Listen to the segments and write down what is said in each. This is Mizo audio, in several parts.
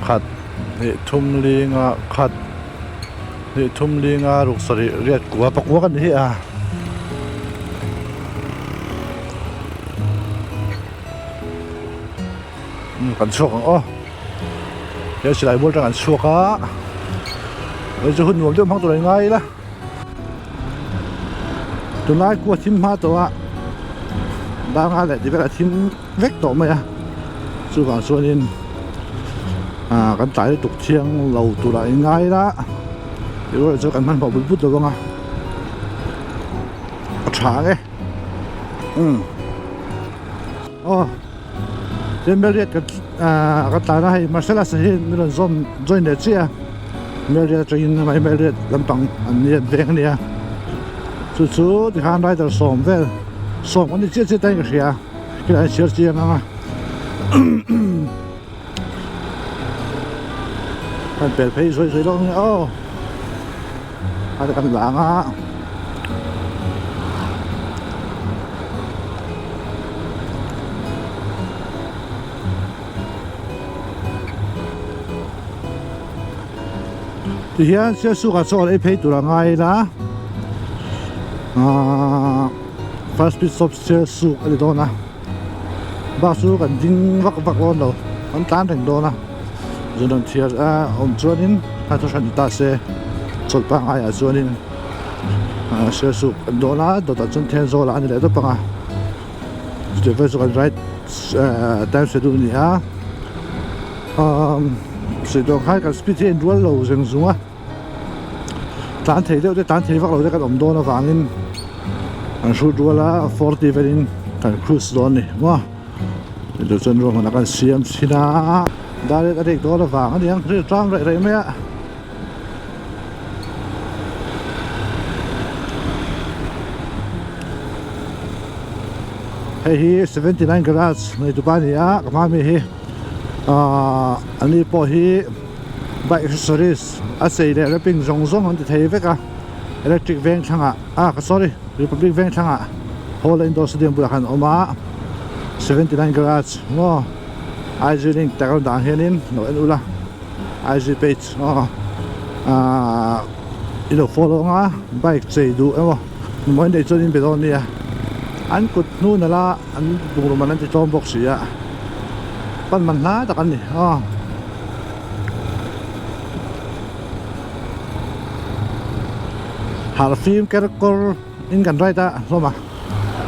Khat hnih thum li nga khat hnih thum li nga ruk sarih riat kua pakua kan ni hi a. Kan chhuak ang aw he silai mual atang an chhuak a hei chu hun nuam deuh hmang tur a ni ngai ila tunlai kua thim hma tawh a banga leh ti velah thim vek tawh mai a chuvang chuanin ah kan tlai lutuk thiang lo turah a inngai ila tih rual chu kan hmanhmawh but but lo vang a a tha ang e umm aw. Tin Marriott ka ah ka tlan a hei Marcellus a hi min rawn zawm join leh chiah a Marriott atangin hei Marriott lampang an nia an veng ania chu chu tikhan rider sawm vel sawm an ni chiah chiah ta in ka hria khilai an chhiar chiang ang a kan pel phei sawi sawi lawk ang aw a kan lang a. Tihian Sialsukah chaw an ei phei tur a ngai ila ahh first pit stop Sialsuk a ni dawn a bus chu kan ding vak vak dawn lo kan tlan reng dawn a zun rawn thiar a awm chuanin a thu hran ta se chawlh pangngai ah chuanin ahh Sialsuk an dawn a dawtah chuan Thenzawl ah a ni leh tawp ang a. Chutih vel chu kan right time schedule a ni a umm sawi dawn khan kan speed hi a inrual lo zeng zung a tlan thei deuh te tlan thei vak lo te kan awm dawn avangin kan hrut rual a 40 velin kan cruise dawn a ni maw chutah chuan ruahmanna kan siam thin a dar a rik dawn avang a ni ang ri tlang reh reh mai a. Hei hi 79 garage nei tupa a ni a ka hma ami hi ahh ani pawh hi bike accessories a chei leh wrapping zawng zawng an ti thei vek a electric veng thlangah ah sorry republic veng thlangah hall a indoor stadium bulah khan a awm a 79 garage maw IG link tak a dang hianin lo en ula. IG page aw ahh i lo follow ang a bike chei duh emaw mamawh in neih chuan in be dawn nia an kut hnu nalh a an bungraw man an ti tlawm bawk si a pan man hla tak an ni aw. Harh fim ker kawr in kan ride a hlawm a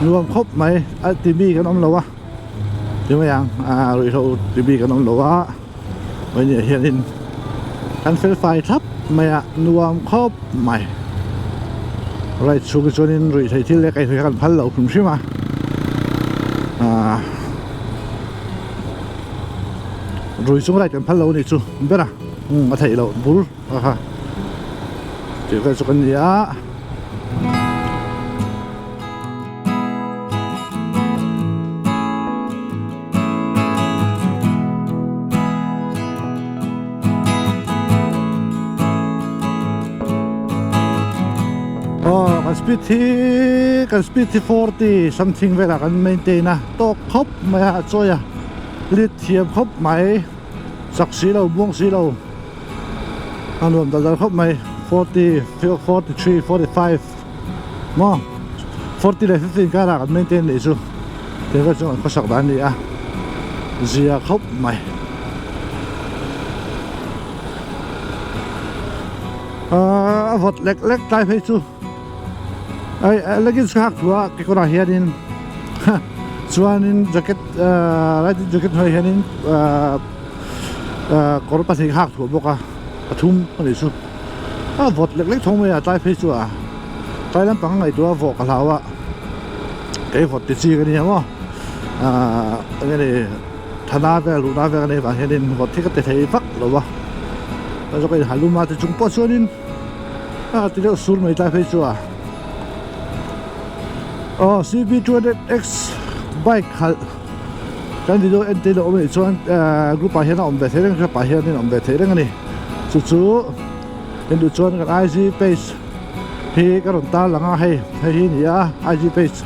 nuam khawp mai a ti mi kan awm lo a ti mai ang ahh ruihhlo ti mi kan awm lo a. Vawiinah hianin kan fel fai thlap mai a nuam khawp mai right chhung hi chuanin ruih theih thil leh kaihhnawih kha kan phal loh hrim hrim a ahh rui chung right kan phal lo a nih chu ber a umm a theih loh bur a kha tih vel chu kan ni a. Aw kan speed hi kan speed hi 40 something velah kan maintain a tawk khawp mai a a chawi a lit thiam khawp mai chak si lo buang si lo a nuam dal dal khawp mai 40 43 45 maw 40 leh 50 inkarah kan maintain nih chu tih vel chu an khawsak dan a ni a zia khawp mai ahh a vawt lek lek tlai phei chu ai leggings ka hak thu a kekawr ah hianin chuanin jacket ahh riding jacket hnuaiah hianin ahh ahh kawr pahnih ka hak thu bawk a pathum a nih chu. A vawt lek lek thawng mai a tlai phei chu a tlai lampang ngaihtuah a vawh ka hlau a kei vawt ti chi ka ni ang aw ahh eng nge ni thana vel ruhna vel ka nei vang hianin vawt hi ka ti thei vak lo a ka zawk a in halum a ti chung pawh chuanin a ti deuh sur mai tlai phei chu a aw cb 200x bike khalh kan video en te lo awm anih chuan ehh group ah hian a awm ve thei reng a ah hianin a awm ve thei reng a ni chu chu en duh chuan kan IG page hi ka rawn tar lang a hei hei hi a ni a IG page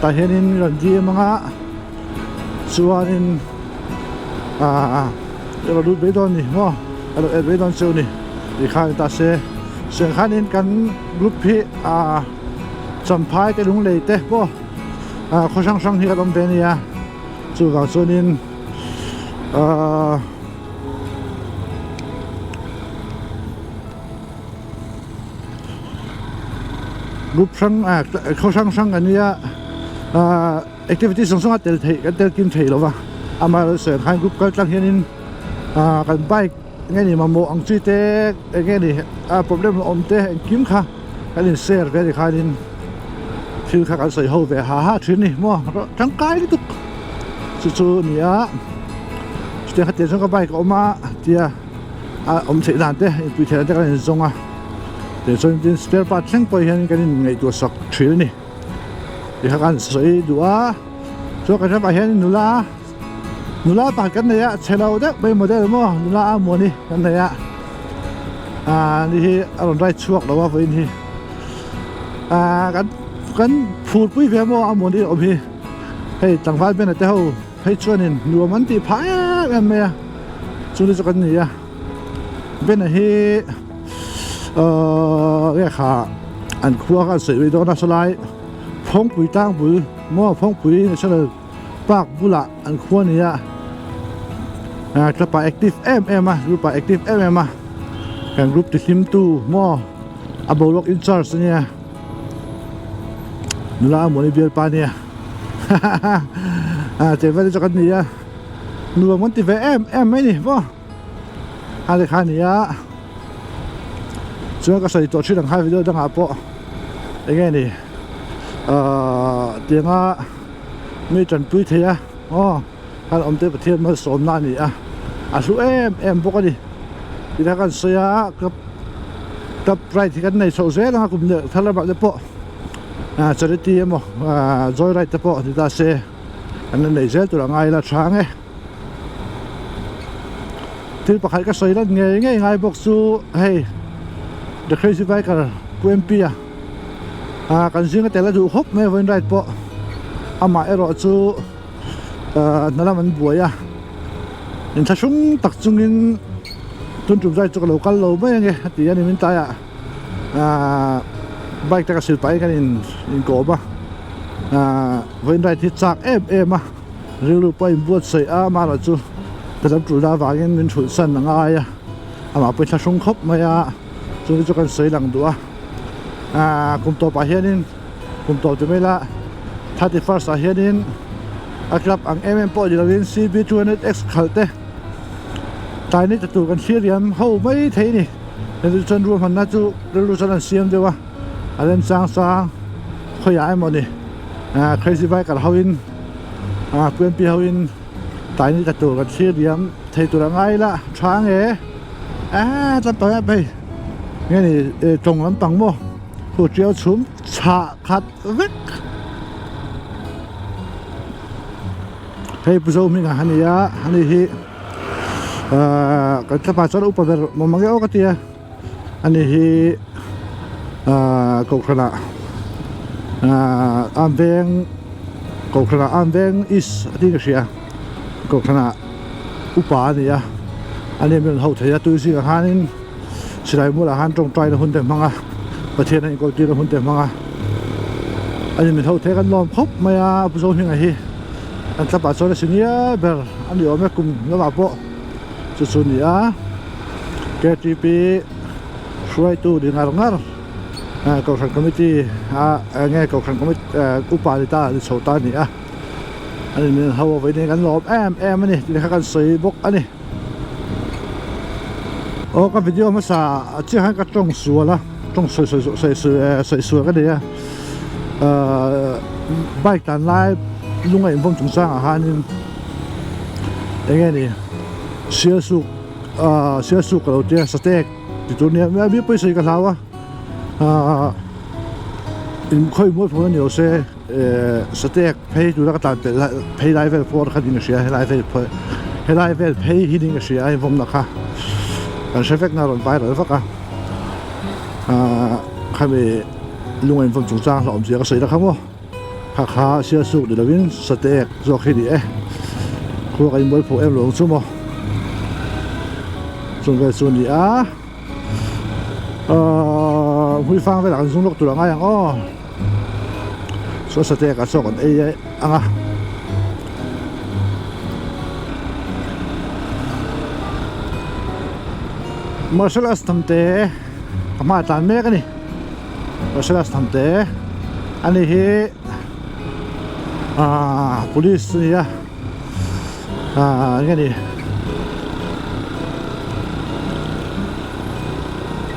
tah hianin rawn DM ang a chuanin ahh. I rawn lut mai dawn ni maw a lo en mai dawn cheu ni tih kha ni ta se chutiang khanin kan group hi ah Champhai te Lunglei te pawh ah khaw hrang hrang hi kan awm ve a nia chuvang chuanin ah. Group hrang ah khaw hrang hrang an nia ah activity zawng zawng a tel theih kan tel kim thei lo va amaherawhchu sawi ang khan group kal tlang hianin ah kan bike enge ni mamawh ang chi te enge ni ah problem awm te engkim kha kan in share ve a ni khanin thil kha kan sawi ho ve ha ha thin a ni maw tangkai lutuk chu chu a ni a chutiang kha tiang chuan ka bike a awm a tia. a awm theih dan te inpui theih dan te kan inzawng a tichuan tin spare part thleng pawh hian kan in ngaihtuah sak thin a ni tikha kan sawi duh a chuan kan ramah hian nula nula pakhat kan nei a chhe lo deuh mai model maw nula a muani kan nei a ah ni hi a rawn ride chhuak lo a vawiin hi ah kan kan phur pui ve maw a muani awm hi hei tlangval bena te ho phei chuanin nuam an tih phah em em mai a. Chu ni chu kan ni a Bena hi ahh nge kha an khua kha an sawi mai dawn a sawlai Phawngpui tlang bul maw Phawngpui National Park bulah an khua a ni a ah club ah active em em a group ah active em em a kan group ti hlim tu maw a boruak in charge a nia nula amawni bialpa a nia ha ha ha ah chei vel chu kan ni a. Nuam an ti ve em em mai ni maw a ni kha a ni a chuan ka sawi tawh thin ang kha video dangah pawh eng nge ni ahh tianga mi tanpui thei a aw kan awm te Pathian malsawmna a ni a a hlu em em bawk a ni tih kha kan sawi a club club ride hi kan nei chhoh zel ang a kum leh thar lamah te pawh ah charity emaw ah joy ride te pawh ni ta se. An la nei zel tur a ngai la tha ang e. Thil pakhat ka sawi lan ngei ngei ngai bawk chu hei The Crazy Biker Pu MP a ah kan zinga tel a duh khawp mai a vawiin ride pawh amah erawh chu ah hna lam an buai a inthlahrung tak chungin tun tum ride chu ka lo kal lo mai ange a ti a ni min tlaiah. Ahh bike te ka sil pahin kan in inkawm a ahh vawiin ride hi chak em em a rilru pawh a inbuatsaih a amaherawhchu ka dam tul na avangin min hrulh san a ngai a amah pawhin thlahrung khawp mai a chumi chu kan sawi lang duh a ahh kum tawpah hianin kum tawp ti mai ila 31st ah hianin a club ang em em pawh ni lovin cb 200x khalh te tlai ni ta tur kan thlir liam ho mai thei a ni. Heti chuan ruahmanna chu rilru chuan an siam deuh a a remchang sang khawiah emaw ni ah crazy biker ho in ah P ho in tlai ni tla tur kan thlir diam thei tur a ngai ila tha nge ah tlampang em hei nge ni tawng lampang maw khu tiau chhum chhah khat vek hei pu Zohminga a ni a ani hi. Ahh kan thlapa chuan upa ber mawm ang e aw ka ti a ani hi ahh kohhranah ahh am veng kohhranah am veng east a tih ka hria kohhranah upa a ni a ani min rawn ho thei a tui zingah khanin silai mualah khan tawngtaina hun te hmang a Pathian a inkawl tirna hun te hmang a ani min ho thei kan lawm khawp mai a Pu Zohminga hi. Kan tlapah chuan a si ngial ber a ni awm e kum lamah pawh chu chu a ni a ktp hruaitu ni ngar ngar eh kohhran committee a eng nge kohhran committee eh upa ni ta ni chho ta a ni a ani min ho a vawiin kan lawm em em a ni tih kha kan sawi bawk a ni aw ka video hmasa chiah khan ka tawng sual a tawng sawi sawi sawi eh sawi sual ka nei a ahh bike tlan lai lung a invawm chung changah khanin eng nge ni sial suk ahh sial suk ka lo tia satek ti tur nia mi pawh sawi ka hlau a ahh inkhawi mual pawh ni lo se ehh satek phei tura ka tlan pelh lai phei lai vel pawh kha niin ka hria helai vel pawh helai vel phei hi niin ka hria a invawmna kha kan hre vek na a rawn viral vak a ahh khami. Lunga invawn chungchang hlauhawm zia ka sawi ta kha maw kha kha sial suk ni lovin satek zawk hi ni e khua kan inbuai phuh em lo ang chu maw. Chung vel chu a ni a ahh hmuifang velah kan zung lawk tur a ngai ang aw chuan sateh ah chaw kan ei ang a. Martial arts hnam te ka hmaah tlan mek a ni martial arts hnam te ani hi ahh police a ni a. Ah enge ni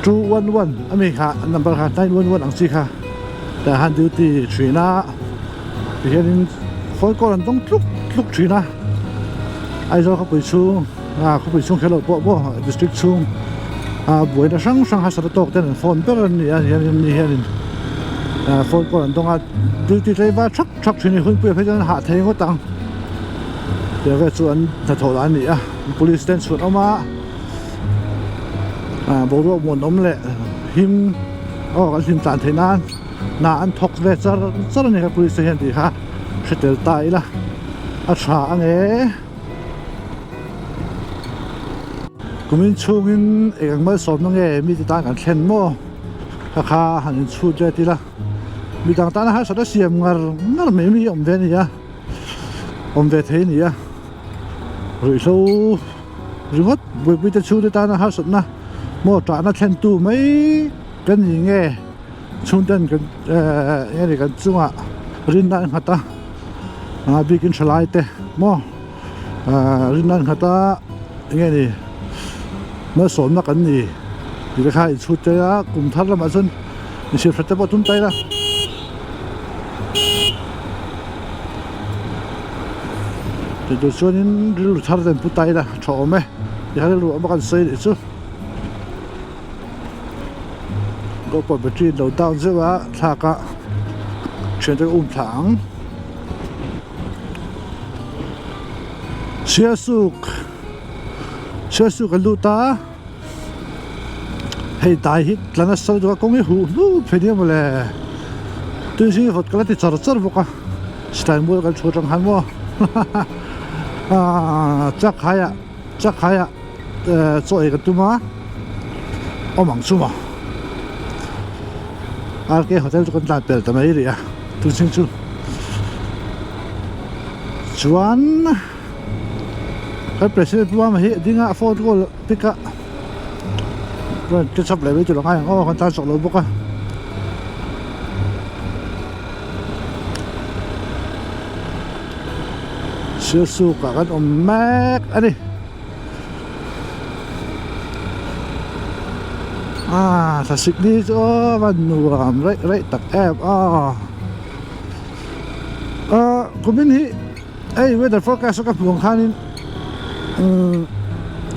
211 ami kha number kha 911 ang chi kha tah hian duty thin a tihianin phone call an dawng tluk tluk thin a Aizawl khawpui chhung ah khawpui chhung kher lo pawh maw district chhung ah buaina hrang hrang harsatna tawk ten an phone ber an ni a tihianin ni hianin ah phone call an dawng a duty tlaivar thap thap thin a ni hunpui ah phei chuan an hah thei ngawt ang. Tiang vel chu an hnathawh lah a ni a police te an chhuan awm a ah boruak muanawm leh him aw kan hlim tlan theih nan hna an thawk ve char char a ni kha police te hian tih kha hre tel ta ila a tha ang e kumin chhungin eng ang malsawmna nge mite tan kan thlen maw kha kha han inchhut let ila midang tana harsatna siam ngar ngar mai mai hi a awm ve a ni a. Awm ve thei a ni a ruihhlo ringawt buaipui te chhungte tana harsatna maw tahna thlen tu mai kan ni nge chhungten kan ehh eng nge kan chungah rinna an nghat a a bikin thalai te maw ahh rinna an nghat a eng nge ni malsawmna kan ni tih te kha inchhut te a kum thar lamah chuan inchhir hret te pawh tum ta ila. Tih tur chuanin rilru thar te an pu ta ila tha awm e tihian rilru awm a kan sawi leh chu gopro battery an lo down zeuh a thlak a thiante ka um thla ang sialsuk sialsuk an lut a. Hei dai hi tla nasa lutuk a kawng hi huh hnup thei nia mawle tui hi vawt ka la ti char char bawk a silai mual kan chhuah atang khan maw aaa chak haiah chak haiah eh chaw ei ka tum a awm ang chu maw R K hotel chu kan tlan pel ta mai rih a tun chu chuan. Kan president pu Mama hi a ding a a phone call pick a rawn catch up leh mai tur a ngai ang aw kan tan chawk lo bawk a Sialsuk ah kan awm mek a ni ah thlasik ni chu aw a nuam raih raih tak em a ah kumin hi. Hei weather forecast a ka hmuh ang khanin umm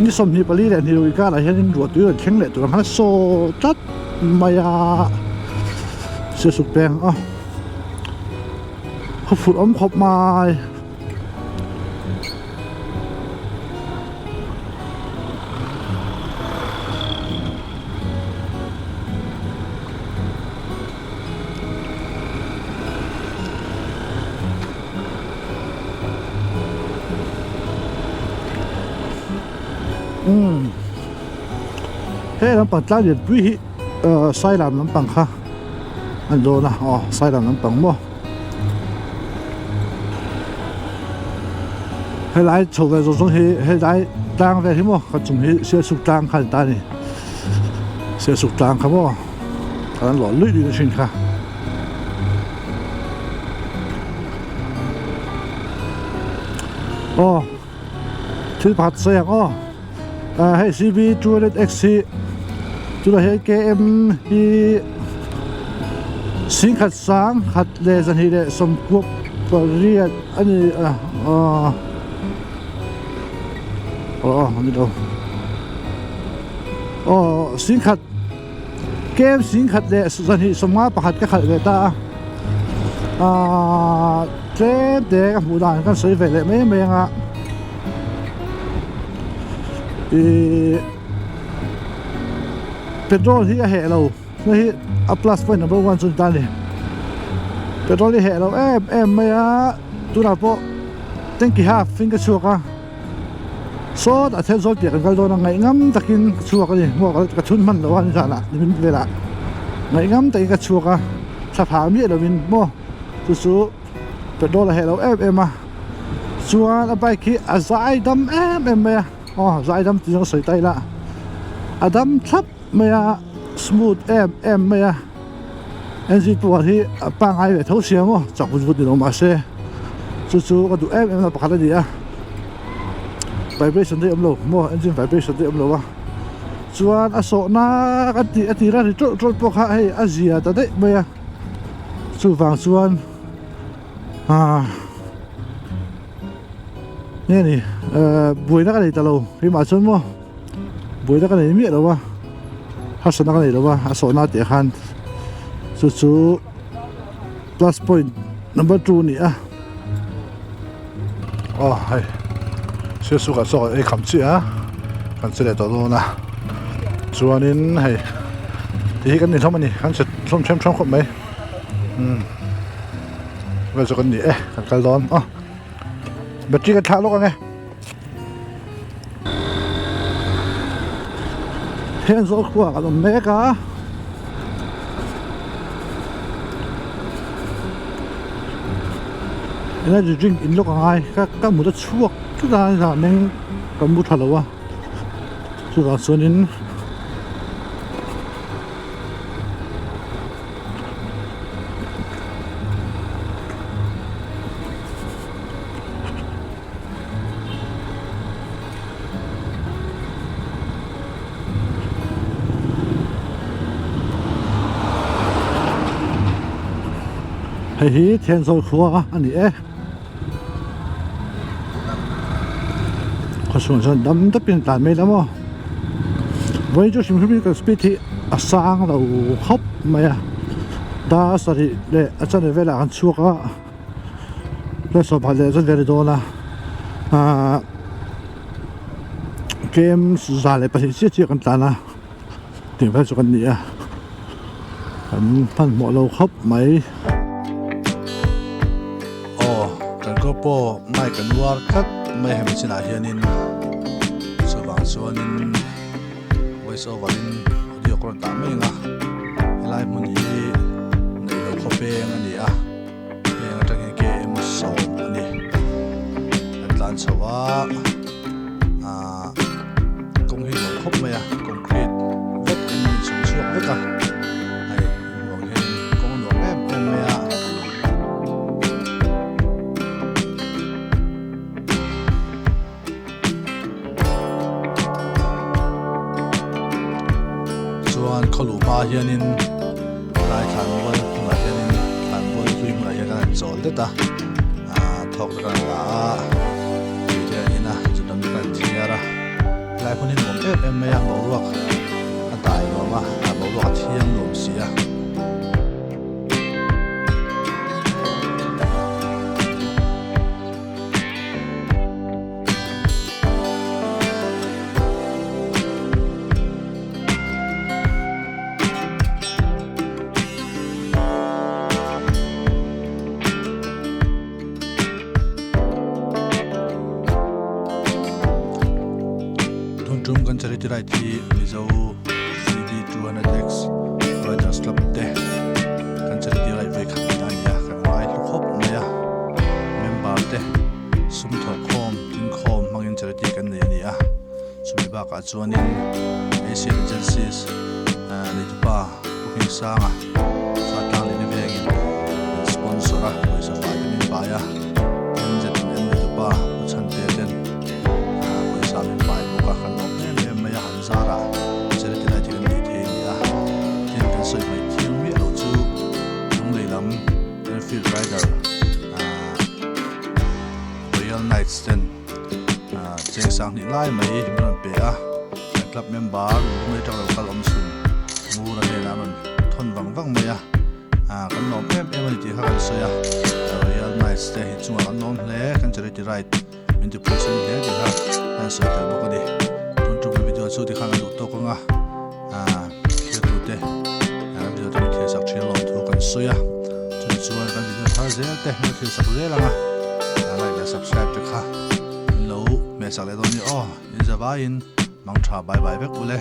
ni 24 leh hnih inkar ah hianin ruah tui rawn thleng leh tur ang khan a saw tlat mai a siasuk peng a khaw fur awm khawp mai. Umm he lampang tlang lianpui hi ahh sailam lampang kha a ni dawn a aw sailam lampang maw helai chho ve zawng zawng hi helai tlang vel hi maw ka chung hi sialsuk tlang kha a ni ta a ni sialsuk tlang kha maw kan lawh luih luih na thin kha. Aw thil pakhat sawi ang aw ah hei cb 200x hi tunah hian km hi singkhat sang khat leh zahnih leh sawmkua pariat a ni a aw aw a ni lo aw singkhat. Kem singkhat leh 251 ka khalh ve ta a ahh tlem te ka hmuh dan kan sawi ve leh mai mai anga ihh petrol hi a heh lo hei hi a plus point number one chu ni ta a ni petrol hi a heh lo em em mai a tunah pawh tanki half in ka chhuak a. Sawtah Thenzawl piah kan kal dawn a, ngaihngam takin ka chhuak a ni. Hmuak ka chhun hman lo a nizanah nimin velah ngaihngam takin ka chhuak a, thla phah miah lovin maw chu chu petrol a heh lo em em a. Chuan a bike hi a zai dam em em mai a, aw zai dam tih zawng sawi ta ila a dam thlap mai a, smooth em em mai a. Engine pawh hi a pangngai ve tho sia maw chak vut vut ni lo mahse chu chu ka duh em em na pakhat a ni a vibration te awm lo maw engine vibration te awm lo a chuan a sawhna kan tih a tira ri tawlh tawlh pawh kha hei a zia ta daih mai a chuvang chuan ah nge ni eh buaina ka nei ta lo keimah chuan maw. Buaina ka nei miah lo a, harsatna ka nei lo a, a sawhna tih ah khan chu chu plus point number two a ni a, aw hei sialsuk ah chaw ei kham chiah a kan che leh tawh dawn a chuanin hei ti hi kan ni hlawm a ni kan che hlawm them them khawp mai umm vel chu kan ni e kan kal dawn aw battery kan thlah lawk ang e. Heng zawk khuah kan awm mek a energy drink in lawk angai ka ka mut a chhuak tlat a zan meng ka mu tha lo a chuvang chuanin Hei hi Thenzawl khua a ni e khawchhung chuan dam dapin tlan mai la maw vawiin chu hrim hrim in kan speed hi a sang lo khawp mai a dar sarih leh a chanve velah kan chhuak a. Hla sawm leh zat vel a dawn a ahh tlem 102 chiah chiah kan tlan a tih vel chu kan ni a kan hmanhmawh lo khawp mai. Aw kan kawr pawh mic an uar tlat mai hemi chinah hianin chuvang chuanin voice over in audio ka rawn tah mai ang a helai hmun hi neilo khawpeng a ni a. Heng atangin KM sawm a ni. Kan tlan chho a, ah kawng hi nuam khawp mai a, concrete vek in a inchhung chhuak vek a, hei hmuh ang hian kawng a nuam em em mai a. Chuan khawluh hma hianin helai thlanmual hmunah hianin thlanmual hlui hmunah hian kan han chawl det a ahh thawk te kan han la a tui te an in a chutah te kan han thiar a helai hmun hi nuam em em mai a boruak a dai nuam a a boruak a thiang nuam si a. Tun tum kan charity ride hi Mizo CB200X Riders Club te kan charity ride ve khat tihna a ni a, kan ngai hlu khawp mai a. Member te sum thawh khawm tin khawm hmangin charity kan nei a ni a chumi bakah chuanin Asian Agencies neitupa Pu Hmingsanga Satlang leh Nivengin min sponsor a pawisa fai te min pai a NZM neitupa Pu Chhante ten pawisa min pai bawk a kan lawm em em mai a han zarah charity lai te kan nei thei a ni a tin kan sawi hmaih thiang miah loh chu lunglei lam Enfield Rider Royal Knights ten cheng sang hnih lai mai min rawn pe a kan club member lunglei atang lo kal awm chhun ngur a hnenah an rawn thawn vang vang mai a kan lawm em em a ni tih kha kan sawi a Royal Knights te hi chungah kan lawm hle kan charity ride min ti phuisin hle tih kha kan sawi tel bawk a ni tun tum video chu tikhan a duh tawk ang a thlir te video te min thlir sak thin alawm thu kan sawi a chumi chuan kan video thar zel te min thlir sak zel ang a like leh subscribe te kha min lo. hmeh sak leh dawn nia aw. In zavaiin mangtha bye bye vek ule.